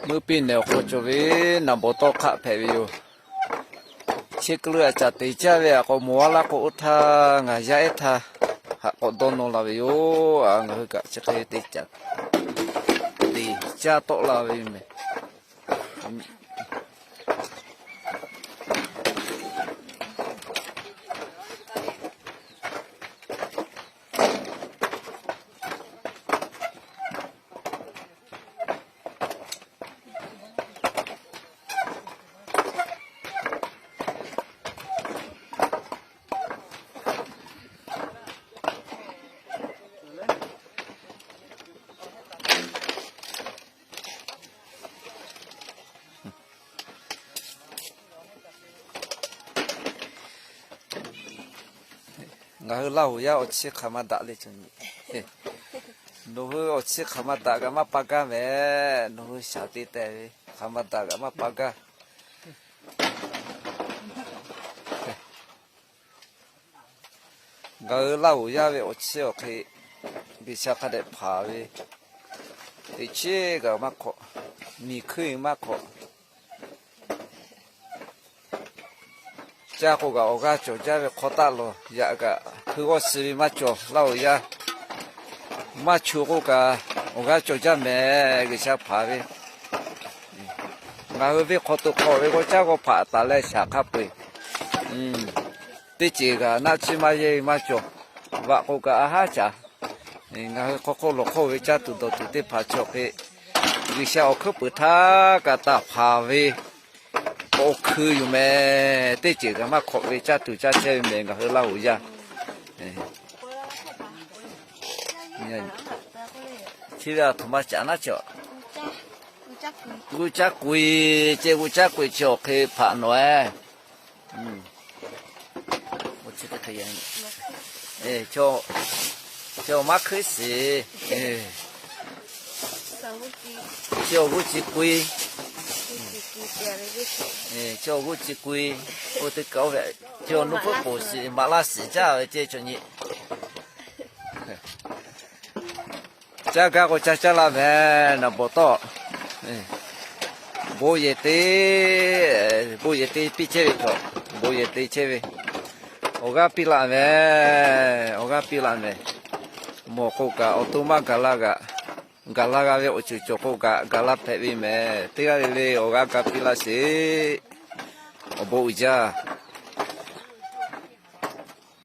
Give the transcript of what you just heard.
Meuˇ piˇ nehˬ awˬ hk'aw cawˬ ve naˬ bawˬ tawˇ hk'aˆ hpehꞈ ve yoˬ. Chi keu lo aꞈ caˍ te caˇ ve aꞈ k'o, mawˬ a laˇ k'o, oˇ htaˇ ngaˬ yaˇ ehˉ htaˇ haꞈ k'awꞈ dawˇ nawˇ la ve yoˬ. Ngaˬ hui kaꞈ chi hk'e te caˍ te caˇ tawˆ la ve mehˬ. Ngaˬ hui Laˇ huˍ yaˇ awˬ chiˇ hk'aˬ ma daꞈ le cawˬ nyi. Nawˬ hui awˬ chiˇ hk'aˬ ma daꞈ kaꞈ maˇ pa gaˇ mehˬ. Nawˬ hui shaˍ te tehˬ ve hk'aˬ ma daꞈ kaꞈ maˇ pa gaˇ. Ngaˬ hui Laˇ huˍ yaˇ ve awˬ chiˇ awˬ hk'e G'uiˬsha hk'a dehꞈ hpanˍ ve, teꞈ chiˉ kaꞈ maˇ hk'awꞈ, miˬ hkuiˇ maˇ hk'awꞈ. Caˇ k'o kaꞈ awˬ g'aˇ cawˬ jaˇ ve hk'aw taˆ lawˬ yaꞈ kaꞈ hkui g'awˇ suh ve maˇ cawˬ Laˇ huˍ yaˇ. Maˇ chu k'oˆ kaꞈ awˬ g'aˇ cawˬ jaˇ mehˬ G'uiˬsha hpanˍ ve. Ngaˬ hui venˇ hk'aw to hk'aw ve k'o caˇ k'o hpaꞈ taˍ leh shaˍ hk'a peu-eˬ teˇ ceuˬ kaꞈ naˆ chiˇ maˇ yehˇ ve maˇ cawˬ. Vaꞈ k'o kaꞈ a haˉ caˍ. Ngaˬ hui hk'aw hk'oˆ lawˬ hk'oˆ ve caˇ tuˬ dawˬ tuˬ teˇ hpaˍ chi awˬ hk'e G'uiˬsha awˬ hkuiˉ peuˍ htaˇ kaꞈ taˍ hpanˍ ve awˬ hkui yoˬ mehˬ. Teˇ ceuˬ kaꞈ maˇ hk'awꞈ ve caˇ tuˬ caˇ chehˇ ve mehˬ ngaˬ hui Laˇ huˍ yaˇ. Chi ve aˬ htoꞈ ma caꞈ naˉ chi, g'uˇ caˉ k'oꞈ-e, ceh g'uˇ caˉ k'oꞈ-e chi awˬ hk'e hpaꞈ nawˬ-e. Chi awˬ maˇ hkuiˉ shiˍ, chi awˬ g'uˇ ci k'oꞈ-e, chi awˬ g'uˇ ci k'oꞈ-e, oˇ teˇ kaꞈ oˇ ve, chi awˬ nuˇ hpfuhˆ poˬ shiˍ maꞈ laˇ shiˍ caˇ ve ceh cawˬ nyi. Caˇ gaˇ k'o caˇ caˇ la mehˬ naˬ bawˬ tawˆ. Bon yehˬ te, bon yehˬ te piˇ chehˇ ve cawˬ, bon yehˬ te chehˇ ve. Awˬ g'aˇ piˇ laꞈ mehˬ, awˬ g'aˇ piˇ laꞈ mehˬ. Mawˬ k'o kaꞈ awˬ to maˇ gaˬ la g'aꞈ, gaˬ la g'a ve awˬ ceuˬ cawˬ k'o kaꞈ gaˬ la hpehꞈ ve mehˬ. Teˇ g'aˇ le le awˬ g'aˇ gaˇ piˇ laˇ sheˍ. Awˬ bon uiˍ jaˇ.